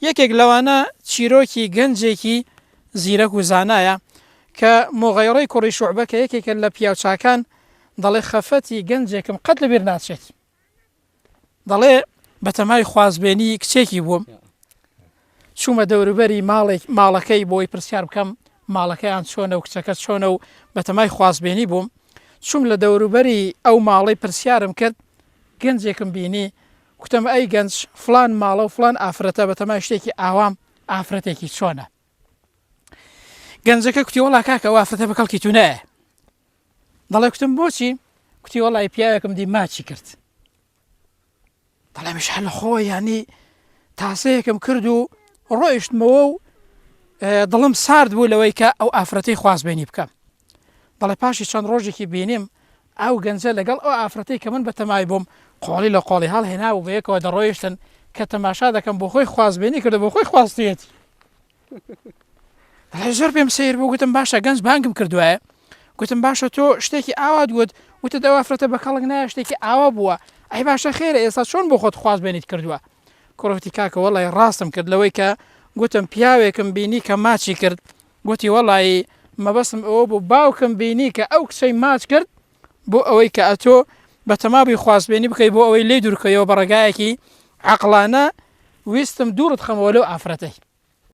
یەکێک لەوانە چیرۆکی گەنجێکی زیرەک و زانایە کە موغەیڕەی کوڕی شوعبە کە یەکێکە لە پیاوچاکان دەڵێ خەفەتی گەنجێکم قەت لەبیر ناچێت. دەڵێ بەتەمای خوازبێنی کچێکی بووم چوومە دەوروبەری ماڵێک ماڵەکەی بۆی پرسیار بکەم ماڵەکەیان چۆنە و کچەکە چۆنە و بەتەمای خوازبێنی بووم چوم لە دەوروبەری ئەو ماڵەی پرسیارم کرد گەنجێکم بینی کوتم ئەی گەنج فلان ماڵە و فلان ئافرەتە بەتەمای شتێکی ئاوام ئافرەتێکی چۆنە گەنجەکە کوتی وەڵا کاکە ئەو ئافرەتە بە کەڵکی تو نایە دەڵێ کوتم بۆچی کوتی وەڵی پیاوێکم دی ماچی کرد دەڵێ میش هەر لە خۆ ینی تاسەیەکم کرد و ڕۆیشتمەوە و دڵم سارد بوو لەوەی کە ئەو ئافرەتەی خوازبێنی بکەم دەڵێ پاشی چەند ڕۆژێکی بینیم ئەو گەنجە لەگەڵ ئەو ئافرەتەی کە من بەتەمای بووم قۆڵی لە قۆڵی هەڵهێنا و بەیەکەوە دەڕۆیشتن کە تەماشا دەکەم بۆ خۆی خوازبێنی کردو بۆ خۆی خواستویەتی دەڵێ زۆر پێم سەیر بوو گوتم باشە گەنج بانگم کردوایە گوتم باشە تۆ شتێکی ئاوات گوت وتت ئەو ئافرەتە بە کەڵک نایە شتێکی ئاوا بووە ئەی باشە خێرە ئێستا چۆن بۆ خۆت خوازبێنیت کردووە کوڕەتی کاکە وەڵی ڕاستم کرد لەوەی کە گوتم پیاوێکم بینی کە ماچی کرد گوتی وەڵی مەبەستم ئەوە بوو باوکم بینی کە ئەو کچەی ماچ کرد بۆ ئەوەی کە ئەتۆ بەتەمابووی خوازبێنی بکەی بۆ ئەوەی لێی دوورکەیەوە بە ڕێگایەکی عەقڵانە ویستم دوورت خەمەوە لەو ئافرەتەی.